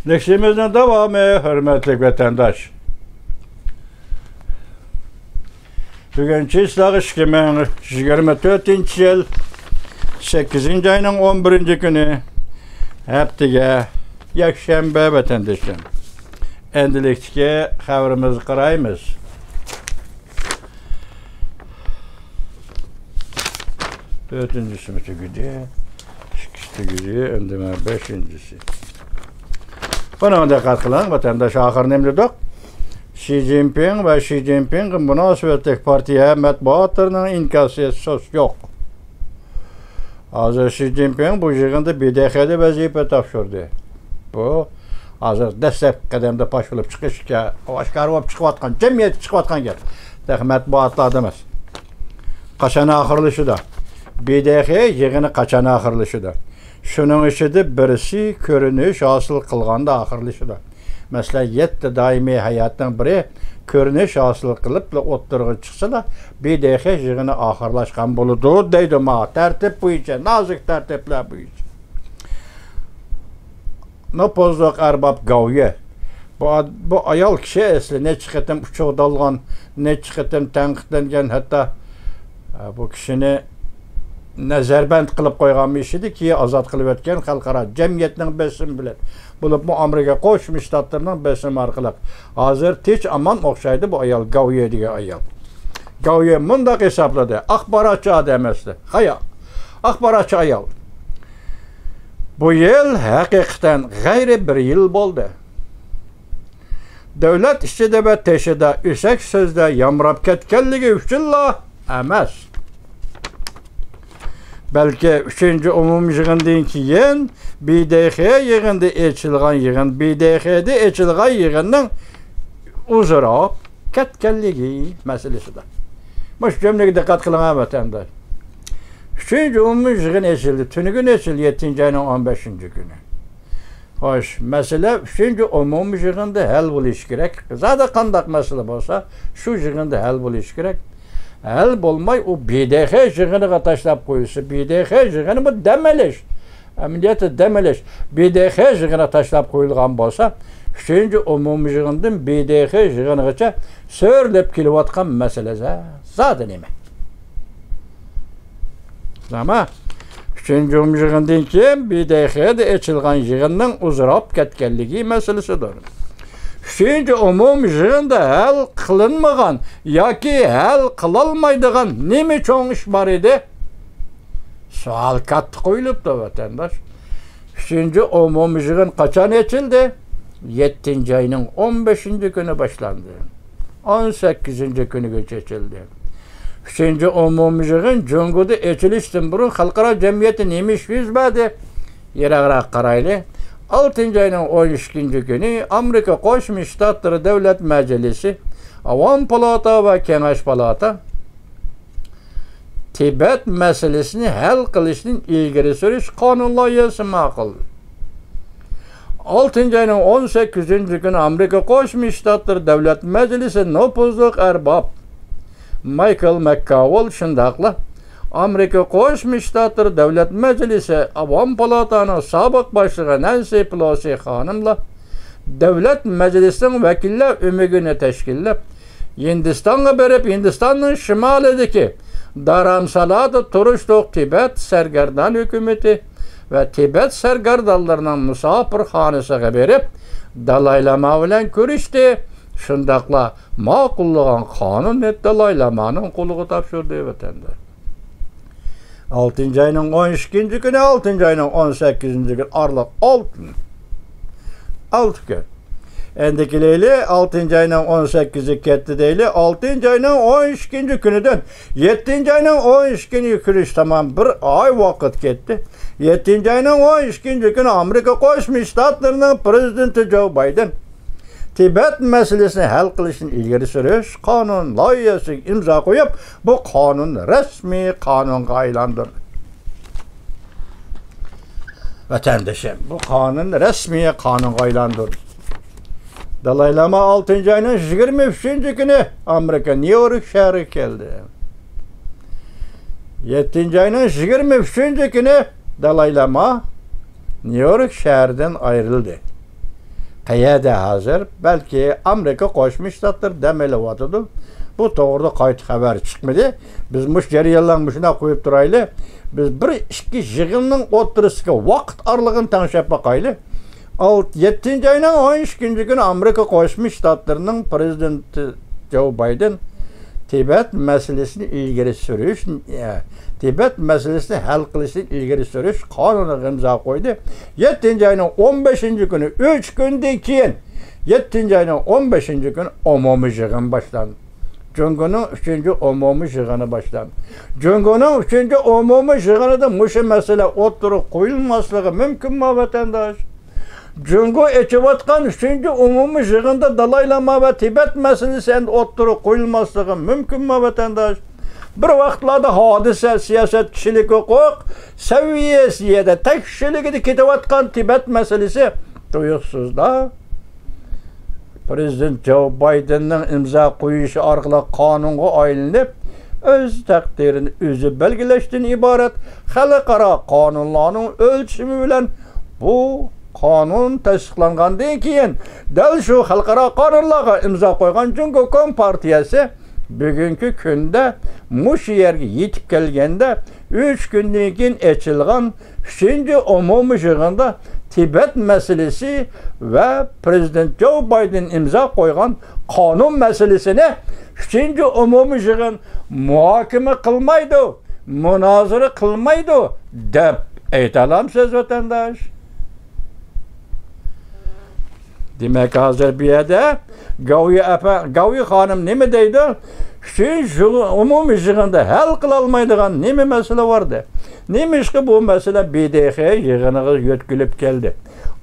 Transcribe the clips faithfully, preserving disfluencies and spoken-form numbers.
نەشرىمىزنىڭ داۋامى، ھۆرمەتلىك ۋەتەنداش. بۈگۈن چىسلاغ ئىككى مىڭ يىگىرمە تۆتىنچى يىل، سەككىزىنچى ئاينىڭ ئون بىرىنچى كۈنى، ھەپتىگە يەكشەنبە ۋەتەندىشىم. ئەمدىلىكتىكى خەۋىرىمىزگە قارايمىز. تۆتىنچىسىمۇ تۈگىدى. ئىككىسى تۈگىدى. ئەمدى مانا بەشىنچىسى. بۇنىڭغا دىققەت قىلىڭ، ۋەتەنداش، ئاخىرى نېمە دېدۇق؟ شى جىنپىڭ ۋە شى جىنپىڭغا مۇناسىۋەتلىك پارتىيە مەتبۇئاتلىرىنىڭ ئىنكاسى سۆز يوق. ھازىر شى جىنپىڭ بۇ يىغىندا ب د خ دا ۋەزىپە تاپشۇردى. بۇ ھازىر دەسلەپكى قەدەمدە پاش بولۇپ چىقىشكە، ئاشكارا بولۇپ چىقىۋاتقان، جەمئىيەتكە چىقىۋاتقان گەپ. تېخى مەتبۇئاتلاردا ئەمەس. قاچان ئاخىرلىشىدۇ؟ ب د خ يىغىنى قاچان ئاخىرلىشىدۇ؟ شۇنىڭ ئىچىدە بىرسى كۆرۈنۈش ھاسىل قىلغاندا ئاخىرلىشىدۇ. مەسىلەن، يەتتە دائىمىي ھەيئەتنىڭ بىرى كۆرۈنۈش ھاسىل قىلىپلا ئوتتۇرىغا چىقسىلا، ب د خ يىغىنى ئاخىرلاشقان بولىدۇ دەيدۇ. ما تەرتىپ بويىچە، نازۇك تەرتىپلەر بويىچە. نوپۇزلۇق ئەرباب گاۋيې. بۇ، بۇ ئايال كىشى ئەسلى نەچچە قېتىم ئۇچۇغدالغان، نەچچە قېتىم تەنقىدلەنگەن، ھەتتا، ئە، بۇ كىشىنى نەزەربەند قىلىپ قويغان ئىش ئىدى، كېيىن ئازاد قىلىۋەتكەن خەلقئارا جەمئىيەتنىڭ بېسىمى بىلەن. بولۇپمۇ ئامېرىكا قوشما شتاتلىرىنىڭ بېسىمى ئارقىلىق. ھازىر تىنچ ئامان ئوخشايدۇ بۇ ئايال، گاۋيې دېگەن ئايال. گاۋيې مۇنداق ھېسابلىدى، ئاخباراتچى ئادەم ئەسلى. قايا؟ ئاخباراتچى ئايال. بۇ يىل ھەقىقەتەن غەيرىي بىر يىل بولدى. دۆلەت ئىچىدە ۋە تېشىدا ئۆسەك سۆزلەر يامراپ كەتكەنلىكى ئۈچۈنلا ئەمەس، بەلكى ئۈچىنچى ئومۇميىغىندىن كېيىن ب د خ يىغىنىدا ئېچىلغان يىغىن، ب د خ دا ئېچىلغان يىغىننىڭ ئۇزىراپ كەتكەنلىكى مەسىلىسىدە. مۇشۇ جۈملىگە دىققەت قىلىڭ، ۋەتەنداش. ئۈچىنچى ئومۇميىغىن ئېچىلدى. تۈنۈگۈن ئېچىلدى، يەتتىنچى ئاينىڭ ئون بەشىنچى كۈنى. خوش، مەسىلە ئۈچىنچى ئومۇميىغىندا ھەل بولۇشى كېرەك. زادى قانداق مەسىلە بولسا، شۇ يىغىندا ھەل بولۇشى كېرەك. ھەل بولماي، ئۇ ب د خ يىغىنىغا تاشلاپ قويۇلسا، ب د خ يىغىنىمۇ دەم ئېلىش. ئەمەلىيەتتە دەم ئېلىش. ب د خ يىغىنىغا تاشلاپ قويۇلغان بولسا، ئۈچىنچى ئومۇميىغىندىن ب د خ يىغىنىغىچە سۆرىلىپ كېلىۋاتقان مەسىلە زادى نېمە؟ ئەمما ئۈچىنچى ئومۇميىغىندىن كېيىن ب د خ دا ئېچىلغان يىغىننىڭ ئۇزىراپ كەتكەنلىكى مەسىلىسىدۇر. ئۈچىنچى ئومۇميىغىندا ھەل قىلىنمىغان ياكى ھەل قىلالمايدىغان نېمە چوڭ ئىش بار ئىدى؟ سوئال كاتتا قويۇلۇپتۇ، ۋەتەنداش. ئۈچىنچى ئومۇميىغىن قاچان ئېچىلدى؟ يەتتىنچى ئاينىڭ ئون بەشىنچى كۈنى باشلاندى. ئون سەككىزىنچى كۈنىگىچە ئېچىلدى. ئۈچىنچى ئومۇميىغىن جۇڭگودا ئېچىلىشتىن بۇرۇن خەلقئارا جەمئىيەتتە نېمە ئىش يۈز بەردى؟ يىراقراق قارايلى. ئالتىنچى ئاينىڭ ئون ئىككىنچى كۈنى ئامېرىكا قوشما شتاتلىرى دۆلەت مەجلىسى، ئاۋام پالاتا ۋە كېڭەش پالاتا تىبەت مەسىلىسىنى ھەل قىلىشنى ئىلگىرى سۈرۈش قانۇن لايىھەسى ماقۇل. ئالتىنچى ئاينىڭ ئون سەككىزىنچى كۈنى ئامېرىكا قوشما شتاتلىرى دۆلەت مەجلىسى نوپۇزلۇق ئەرباب مايكل ماككاۋول، شۇنداقلا ئامېرىكا قوشما شتاتلىرى دۆلەت مەجلىسى ئاۋام پالاتانىڭ سابىق باشلىقى نەنسى پېلوسى خانىملار دۆلەت مەجلىسىنىڭ ۋەكىللەر ئۆمىكىنى تەشكىللەپ، ھىندىستانغا بېرىپ، ھىندىستاننىڭ شىمالىدىكى دارامسالادا تۇرۇشلۇق تىبەت سەرگەردان ھۆكۈمىتى ۋە تىبەت سەرگەردانلىرىنىڭ مۇساپىرخانىسىغا بېرىپ، دالاي لاما بىلەن كۆرۈشتى. شۇنداقلا ماقۇللىغان قانۇننى دالاي لامانىڭ قولىغا تاپشۇردى، ۋەتەنداش. ئالتىنچى ئاينىڭ ئون ئىككىنچى كۈنى، ئالتىنچى ئاينىڭ ئون سەككىزىنچى كۈنى ئارىلىق ئالتە، ئالتە كۈن. ئەمدى كېلەيلى، ئالتىنچى ئاينىڭ ئون سەككىزى كەتتى دەيلى، ئالتىنچى ئاينىڭ ئون ئىككىنچى كۈنىدىن يەتتىنچى ئاينىڭ ئون ئىككىنچى كۈنىگىچە تامام بىر ئاي ۋاقىت كەتتى. يەتتىنچى ئاينىڭ ئون ئىككىنچى كۈنى ئامېرىكا قوشما شتاتلىرىنىڭ پىرېزىدېنتى جو بايدېن تىبەت مەسىلىسىنى ھەل قىلىشنى ئىلگىرى سۈرۈش قانۇن لايىھەسىگە ئىمزا قويۇپ، بۇ قانۇن رەسمىي قانۇنغا ئايلاندۇردى. ۋەتەندىشىم، بۇ قانۇن رەسمىي قانۇنغا ئايلاندۇردى. دالاي لاما ئالتىنچى ئاينىڭ يىگىرمە ئۈچىنچى كۈنى ئامېرىكا نيۇ يورك شەھىرىگە كەلدى. يەتتىنچى ئاينىڭ يىگىرمە ئۈچىنچى كۈنى دالاي لاما نيۇ يورك شەھىرىدىن ئايرىلدى. قەيەردە ھازىر؟ بەلكى ئامېرىكا قوشما شتاتلىرى دەم ئېلىۋاتىدۇ. بۇ توغرىدا قايتا خەۋەر چىقمىدى. بىز مۇشۇ جەريانلارنى مۇشۇنداق قويۇپ تۇرايلى. بىز بىر ئىككى يىغىننىڭ ئوتتۇرىسىدىكى ۋاقىت ئارىلىقىنى تەڭشەپ باقايلى. ئالت-، يەتتىنچى ئاينىڭ ئون ئىككىنچى كۈنى ئامېرىكا قوشما شتاتلىرىنىڭ پرېزىدېنتى جو بايدېن تىبەت مەسىلىسىنى ئىلگىرى سۈرۈش، ئە، تىبەت مەسىلىسىنى ھەل قىلىشنى ئىلگىرى سۈرۈش قانۇنىغا ئىمزا قويدى. يەتتىنچى ئاينىڭ ئون بەشىنچى كۈنى، ئۈچ كۈندىن كېيىن، يەتتىنچى ئاينىڭ ئون بەشىنچى كۈنى ئومۇمىي يىغىن باشلاندى. جۇڭگونىڭ ئۈچىنچى ئومۇمىي يىغىنى باشلاندى. جۇڭگونىڭ ئۈچىنچى ئومۇمىي يىغىنىدا مۇشۇ مەسىلە ئوتتۇرىغا قويۇلماسلىقى مۇمكىنمۇ، ۋەتەنداش؟ جۇڭگو ئېچىۋاتقان ئۈچىنچى ئومۇمىي يىغىندا دالاي لاما ۋە تىبەت مەسىلىسى ئەمدى ئوتتۇرىغا قويۇلماسلىقى مۇمكىنمۇ، ۋەتەنداش؟ بىر ۋاقىتلاردا ھادىسە، سىياسەت، كىشىلىك ھوقۇق سەۋىيەسىدە، تەكشۈلۈكىدە كېتىۋاتقان تىبەت مەسىلىسى تۇيۇقسىزلا پرېزىدېنت جو بايدېننىڭ ئىمزا قويۇشى ئارقىلىق قانۇنغا ئايلىنىپ، ئۆز تەقدىرىنى ئۆزى بەلگىلەشتىن ئىبارەت خەلقئارا قانۇنلارنىڭ ئۆلچىمى بىلەن بۇ قانۇن تەستىقلانغاندىن كېيىن، دەل شۇ خەلقئارا قانۇنلارغا ئىمزا قويغان جۇڭگو كومپارتىيەسى بۈگۈنكى كۈندە مۇشۇ يەرگە يېتىپ كەلگەندە، ئۈچ كۈندىن كېيىن ئېچىلغان ئۈچىنچى ئومۇمىي يىغىندا تىبەت مەسىلىسى ۋە پرېزىدېنت جو بايدېن ئىمزا قويغان قانۇن مەسىلىسىنى ئۈچىنچى ئومۇمىي يىغىن مۇھاكىمە قىلمايدۇ، مۇنازىرە قىلمايدۇ دەپ ئېيتالامسىز، ۋەتەنداش؟ دېمەك، ھازىر بۇ يەردە گاۋيى ئەپە-، گاۋيى خانىم نېمە دەيدۇ؟ شۇ يىغ-، ئومۇمىي يىغىندا ھەل قىلالمايدىغان نېمە مەسىلە بار دەپ. نېمىشقا بۇ مەسىلە ب د ح يىغىنىغا يۆتكىلىپ كەلدى؟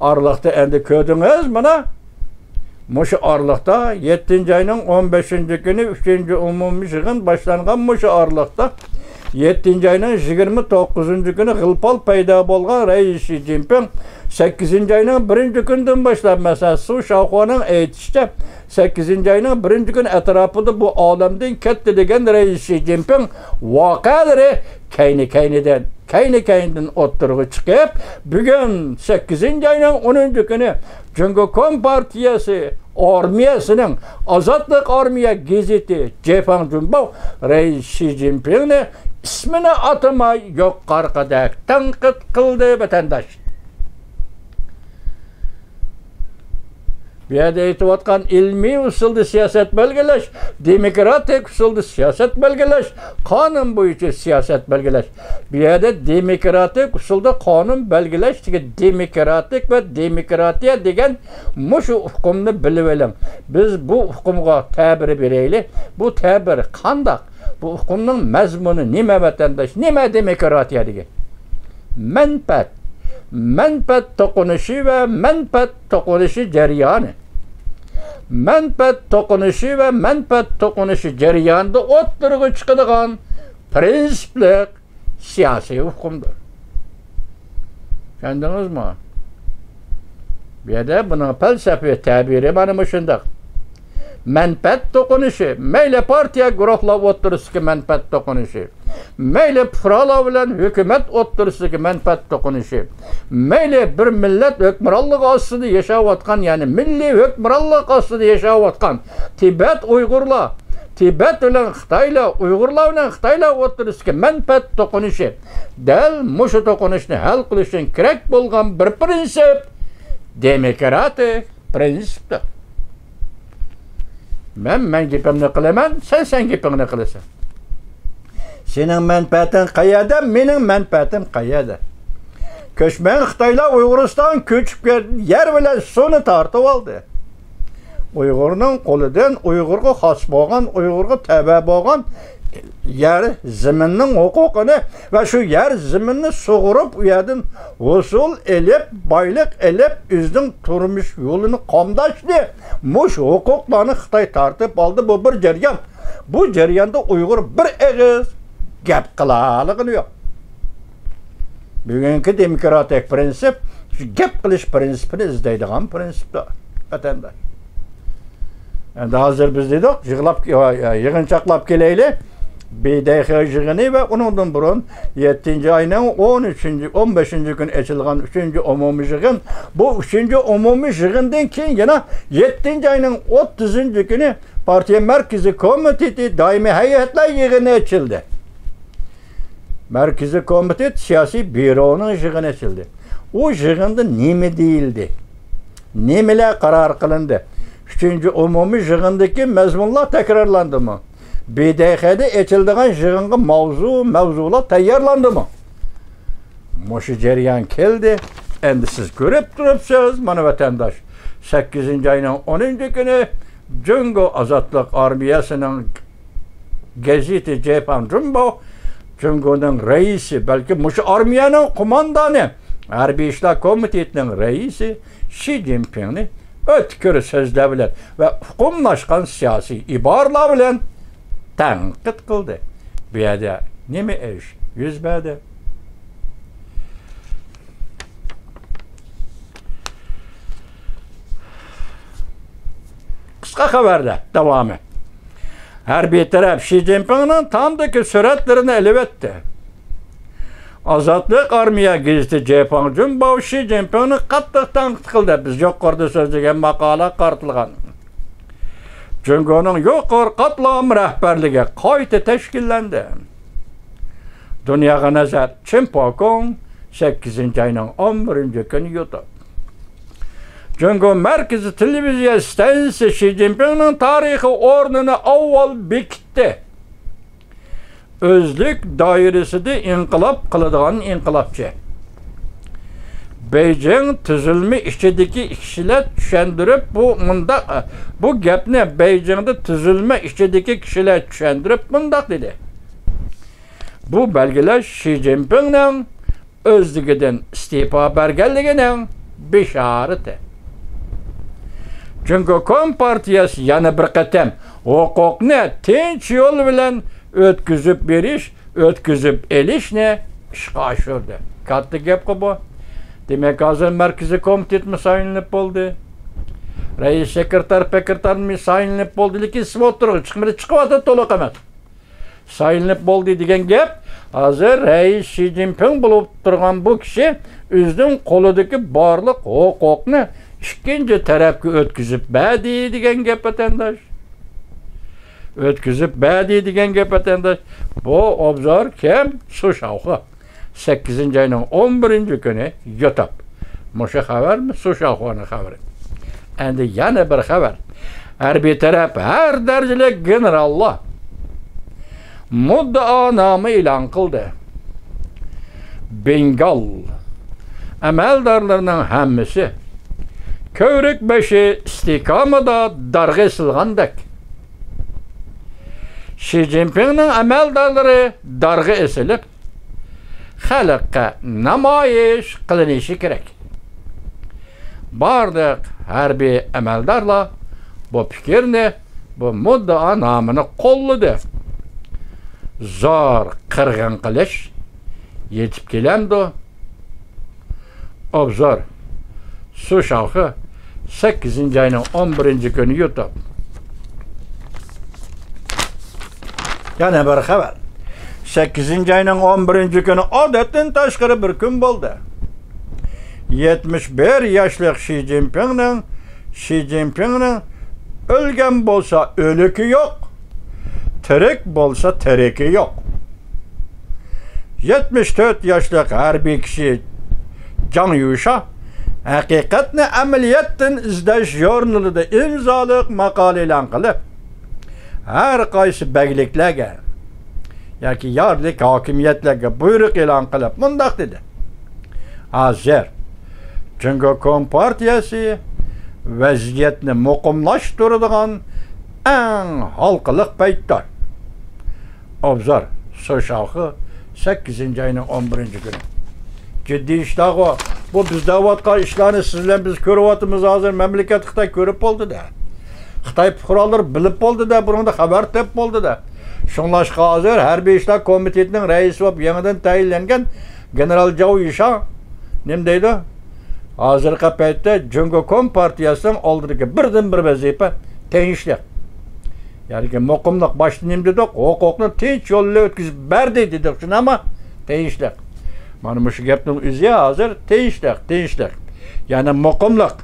ئارىلىقتا ئەمدى كۆردىڭىز مانا. مۇشۇ ئارىلىقتا يەتتىنچى ئاينىڭ ئون بەشىنچى كۈنى ئۈچىنچى ئومۇمىي يىغىن باشلانغان مۇشۇ ئارىلىقتا يەتتىنچى ئاينىڭ يىگىرمە توققۇزىنچى كۈنى غىلپال پەيدا بولغان رەئىس شى جىنپىڭ سەككىزىنچى ئاينىڭ بىرىنچى كۈنىدىن باشلاپ، مەسىلەن، سۇ شاۋخۇەنىڭ ئېيتىشىچە، سەككىزىنچى ئاينىڭ بىرىنچى كۈنى ئەتراپىدا بۇ ئالەمدىن كەتتى دېگەن رەئىس شى جىنپىڭ ۋەقەلىرى كەينى-كەينىدىن، كەينى-كەينىدىن ئوتتۇرىغا چىقىپ، بۈگۈن سەككىزىنچى ئاينىڭ ئونىنچى كۈنى جۇڭگو كومپارتىيەسى ئارمىيەسىنىڭ ئازادلىق ئارمىيە گېزىتى جېفاڭ جۇنباۋ رەئىس شى جىنپىڭنى ئىسمىنى ئاتىماي يوقارقىدەك تەنقىد قىلدى، ۋەتەنداش. بۇ يەردە ئېيتىۋاتقان ئىلمىي ئۇسۇلدا سىياسەت بەلگىلەش، دېموكراتىك ئۇسۇلدا سىياسەت بەلگىلەش، قانۇن بويىچە سىياسەت بەلگىلەش. بۇ يەردە دېموكراتىك ئۇسۇلدا قانۇن بەلگىلەش دېگەن، دېموكراتىك ۋە دېموكراتىيە دېگەن مۇشۇ ئۇقۇمنى بىلىۋېلىڭ. بىز بۇ ئۇقۇمغا تەبىر بېرەيلى. بۇ تەبىر قانداق؟ بۇ ئۇقۇمنىڭ مەزمۇنى نېمە، ۋەتەنداش؟ نېمە دېموكراتىيە دېگەن؟ مەنپەئەت. مەنپەئەت توقۇنۇشى ۋە مەنپەئەت توقۇنۇشى جەريانى. مەنپەئەت توقۇنۇشى ۋە مەنپەئەت توقۇنۇشى جەريانىدا ئوتتۇرىغا چىقىدىغان پرىنسىپلىق سىياسىي ئۇقۇمدۇر. چۈشەندىڭىزمۇ؟ بۇ يەردە بۇنىڭ پەلسەپىۋى تەبىرى مانا مۇشۇنداق. مەنپەئەت توقۇنۇشى، مەيلى پارتىيە گۇرۇھلار ئوتتۇرىسىدىكى مەنپەئەت توقۇنۇشى، مەيلى پۇقرالار بىلەن ھۆكۈمەت ئوتتۇرىسىدىكى مەنپەئەت توقۇنۇشى، مەيلى بىر مىللەت ھۆكۈمرانلىقى ئاستىدا ياشاۋاتقان، يەنى مىللىي ھۆكۈمرانلىق ئاستىدا ياشاۋاتقان تىبەت ئۇيغۇرلار، تىبەت بىلەن خىتايلار، ئۇيغۇرلار بىلەن خىتايلار ئوتتۇرىسىدىكى مەنپەئەت توقۇنۇشى، دەل مۇشۇ توقۇنۇشنى ھەل قىلىش ئۈچۈن كېرەك بولغان بىر پرىنسىپ، دېموكراتىك پرىنسىپتۇر. مەن مەن گېپىمنى قىلىمەن، سەن سەن گېپىڭنى قىلىسەن. سېنىڭ مەنپەئەتىڭ قەيەردە، مېنىڭ مەنپەئەتىم قەيەردە؟ كۆچمەن خىتايلار ئۇيغۇرىستان كۆچۈپ كەل-، يەر بىلەن سۇنى تارتىۋالدى. ئۇيغۇرنىڭ قولىدىن ئۇيغۇرغا خاس بولغان، ئۇيغۇرغا تەۋە بولغان يەر زېمىننىڭ ھوقۇقىنى ۋە شۇ يەر زېمىننى سۇغۇرۇپ، ئۇ يەردىن ھوسۇل ئېلىپ، بايلىق ئېلىپ، ئۆزىنىڭ تۇرمۇش يولىنى قامداشنى، مۇشۇ ھوقۇقلارنى خىتاي تارتىپ ئالدى. بۇ بىر جەريان. بۇ جەرياندا ئۇيغۇر بىر ئېغىز گەپ قىلالىغىنى يوق. بۈگۈنكى دېموكراتىك پرىنسىپ شۇ گەپ قىلىش پرىنسىپىنى ئىزدەيدىغان پرىنسىپتۇر، ۋەتەنداش. ئەمدى ھازىر بىز دېدۇق، يىغلاپ، يىغىنچاقلاپ كېلەيلى. بې دې خې يىغىنى ۋە ئۇنىڭدىن بۇرۇن يەتتىنچى ئاينىڭ ئون ئۈچىنچى، ئون بەشىنچى كۈنى ئېچىلغان ئۈچىنچى ئومۇمىي يىغىن. بۇ ئۈچىنچى ئومۇمىي يىغىندىن كېيىن يەنە يەتتىنچى ئاينىڭ ئوتتۇزىنچى كۈنى پارتىيە مەركىزىي كومىتېتى دائىمىي ھەيئەتلەر يىغىنى ئېچىلدى. مەركىزىي كومىتېت سىياسىي بيۇرونىڭ يىغىنى ئېچىلدى. ئۇ يىغىندا نېمە دېيىلدى؟ نېمىلەر قارار قىلىندى؟ ئۈچىنچى ئومۇمىي يىغىندىكى مەزمۇنلار تەكرارلاندىمۇ؟ بې دې خېدا ئېچىلىدىغان يىغىنغا ماۋزۇ، مەۋزۇلار تەييارلاندىمۇ؟ مۇشۇ جەريان كەلدى. ئەمدى سىز كۆرۈپ تۇرۇپسىز، مانا ۋەتەنداش، سەككىزىنچى ئاينىڭ ئونىنچى كۈنى جۇڭگو ئازادلىق ئارمىيەسىنىڭ گېزىتى جېپاڭ جۇنباۋ جۇڭگونىڭ رەئىسى، بەلكى مۇشۇ ئارمىيەنىڭ قوماندانى، ھەربىي ئىشلار كومىتېتىنىڭ رەئىسى شى جىنپىڭنى ئۆتكۈر سۆزلەر بىلەن ۋە ئۇقۇملاشقان سىياسىي ئىبارىلەر بىلەن تەنقىد قىلدى. بۇ يەردە نېمە ئىش يۈز بەردى؟ قىسقا خەۋەردە داۋامى. ھەربىي تەرەپ شى جىنپىڭنىڭ تامدىكى سۈرەتلىرىنى ئېلىۋەتتى. ئازادلىق ئارمىيە گېزىتى جېپاڭ جۇنباۋ شى جىنپىڭنى قاتتىق تەنقىد قىلدى. بىز يۇقىرىدا سۆزلىگەن ماقالە قارىتىلغان. جۇڭگونىڭ يۇقىرى قاتلام رەھبەرلىكى قايتا تەشكىللەندى. دۇنياغا نەزەر، چىن پاكوڭ، سەككىزىنچى ئاينىڭ ئون بىرىنچى كۈنى يۇتۇپ. جۇڭگو مەركىزىي تېلېۋىزىيە ستانسىسى شى جىنپىڭنىڭ تارىخىي ئورنىنى ئاۋۋال بېكىتتى. ئۆزلۈك دائىرىسىدە ئىنقىلاب قىلىدىغان ئىنقىلابچى. بېيجىڭ تۈزۈلمە ئىچىدىكى كىشىلەر چۈشەندۈرۈپ، بۇ مۇنداق، بۇ گەپنى بېيجىڭدا تۈزۈلمە ئىچىدىكى كىشىلەر چۈشەندۈرۈپ مۇنداق دېدى: بۇ بەلگىلەش شى جىنپىڭنىڭ ئۆزلۈكىدىن ئىستېپا بەرگەنلىكىنىڭ بېشارىتى. جۇڭگو كومپارتىيەسى يەنە بىر قېتىم ھوقۇقنى تىنچ يول بىلەن ئۆتكۈزۈپ بېرىش، ئۆتكۈزۈپ ئېلىشنى ئىشقا ئاشۇردى. كاتتا گەپقۇ بۇ. دېمەك، ھازىر مەركىزىي كومىتېتمۇ سايلىنىپ بولدى. رەئىس سېكرېتار، پېكرېتارمۇ سايلىنىپ بولدى. لېكىن سىمۋول تۇرغۇچە چىقمىدى، چىقىۋاتىدۇ، تولۇق ئەمەس. سايلىنىپ بولدى دېگەن گەپ، ھازىر رەئىس شى جىنپىڭ بولۇپ تۇرغان بۇ كىشى ئۆزىنىڭ قولىدىكى بارلىق ھوقۇقنى ئىككىنچى تەرەپكە ئۆتكۈزۈپ بەردى دېگەن گەپ، ۋەتەنداش. ئۆتكۈزۈپ بەردى دېگەن گەپ، ۋەتەنداش. بۇ ئوبزور كىم؟ سۇ شاۋخې. سەككىزىنچى ئاينىڭ ئون بىرىنچى كۈنى يۇتۇپ. مۇشۇ خەۋەرمۇ سۇ شاۋخېنىڭ خەۋىرى. ئەمدى يەنە بىر خەۋەر. ھەربىي تەرەپ ھەر دەرىجىلىك گېنېراللار مۇددىئانامە ئېلان قىلدى. بېنگال ئەمەلدارلىرىنىڭ ھەممىسى كۆۋرۈك بېشى ئىستىھكامىدا دارغا ئېسىلغاندەك. شى جىنپىڭنىڭ ئەمەلدارلىرى دارغا ئېسىلىپ، خەلققە نامايىش قىلىنىشى كېرەك. بارلىق ھەربىي ئەمەلدارلار بۇ پىكىرنى، بۇ مۇددىئانامىنى قوللىدى. زور قىرغىن قىلىش يېتىپ كېلەمدۇ؟ ئوبزور. سۇ شاۋخې، سەككىزىنچى ئاينىڭ ئون بىرىنچى كۈنى يۇتۇپ. يەنە بىر خەۋەر. سەككىزىنچى ئاينىڭ ئون بىرىنچى كۈنى ئادەتتىن تاشقىرى بىر كۈن بولدى. يەتمىش بىر ياشلىق شى جىنپىڭنىڭ، شى جىنپىڭنىڭ ئۆلگەن بولسا ئۆلۈكى يوق، تىرىك بولسا تىرىكى يوق. يەتمىش تۆت ياشلىق ھەربىي كىشى جاڭ يۈشا ھەقىقەتنى ئەمەلىيەتتىن ئىزدەش ژۇرنىلىدا ئىمزالىق ماقالە ئېلان قىلىپ، ھەر قايسى بەگلىكلەرگە ياكى يارلىك ھاكىمىيەتلەرگە بۇيرۇق ئېلان قىلىپ مۇنداق دېدى: ھازىر جۇڭگو كومپارتىيەسى ۋەزىيەتنى مۇقىملاشتۇرىدىغان ئەڭ ھالقىلىق پەيتتۇر. ئوبزور، سۇ شاۋخې، سەككىزىنچى ئاينىڭ ئون بىرىنچى كۈنى. جىددىي ئىشلارغۇ. بۇ بىز دەۋاتقان ئىشلارنى سىز بىلەن بىز كۆرۈۋاتىمىز ھازىر. مەملىكەت خىتاي كۆرۈپ بولدى-دە. خىتاي پۇقرالىرى بىلىپ بولدى-دە، بۇنىڭدا خەۋەر تېپىپ بولدى-دە. شۇڭلاشقا ھازىر ھەربىي ئىشلار كومىتېتىنىڭ رەئىسى بولۇپ يېڭىدىن تەيىنلەنگەن گېنېرال جاۋ يىشاڭ نېمە دەيدۇ؟ ھازىرقى پەيتتە جۇڭگو كومپارتىيەسىنىڭ ئالدىدىكى بىردىنبىر ۋەزىپە تىنچلىق. يەنى مۇقىملىق باشتا نېمە دېدۇق؟ ھوقۇقنى تىنچ يول بىلەن ئۆتكۈزۈپ بەردى دېدۇق، شۇنداقمۇ؟ تىنچلىق. مانا مۇشۇ گەپنىڭ ئۆزى ھازىر تىنچلىق، تىنچلىق. يەنى مۇقىملىق.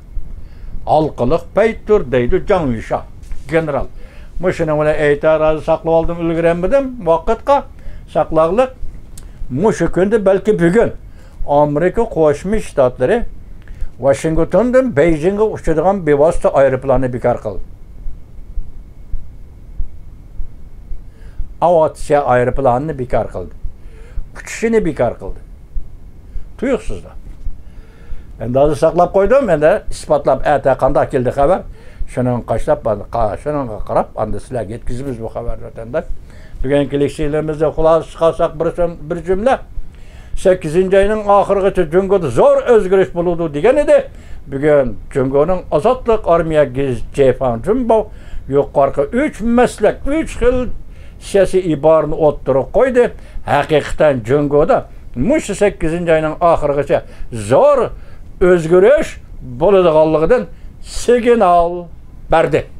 ھالقىلىق پەيتتۇر دەيدۇ جاڭ يۈشا گېنېرال. مۇشۇنىڭ بىلەن ئېيتار ھازىر ساقلىۋالدىم، ئۈلگۈرەلمىدىم ۋاقىتقا ساقلاغلىق. مۇشۇ كۈندە، بەلكى بۈگۈن ئامېرىكا قوشما شتاتلىرى ۋاشىنگتوندىن بېيجىڭغا ئۇچىدىغان بىۋاسىتە ئايروپىلاننى بىكار قىلدى. ئاۋىئاتسىيە ئايروپىلانىنى بىكار قىلدى. ئۇچۇشىنى بىكار قىلدى. تۇيۇقسىزلا. ئەمدى ھازىر ساقلاپ قويدۇم، ئەمدى ئىسپاتلاپ ئەتە قانداق كەلدى خەۋەر، شۇنىڭغا قاشلاپ، شۇنىڭغا قاراپ، ئاندىن سىلەرگە يەتكۈزىمىز بۇ خەۋەرنى، ۋەتەنداش. بۈگۈنكى لېكسىيىمىزنى خۇلاسە چىقارساق بىر، بىر جۈملە. سەككىزىنچى ئاينىڭ ئاخىرىغىچە جۇڭگودا زور ئۆزگىرىش بولىدۇ دېگەن ئىدى. بۈگۈن جۇڭگونىڭ ئازادلىق ئارمىيە گېزىتى جېفاڭ جۇنباۋ يۇقىرىقى ئۈچ مەسلەك، ئۈچ خىل سىياسىي ئىبارىنى ئوتتۇرىغا قويدى. ھەقىقەتەن جۇڭگودا مۇشۇ سەككىزىنچى ئاينىڭ ئاخىرىغىچە زور ئۆزگىرىش بولىدىغانلىقىدىن سىگنال بەردى.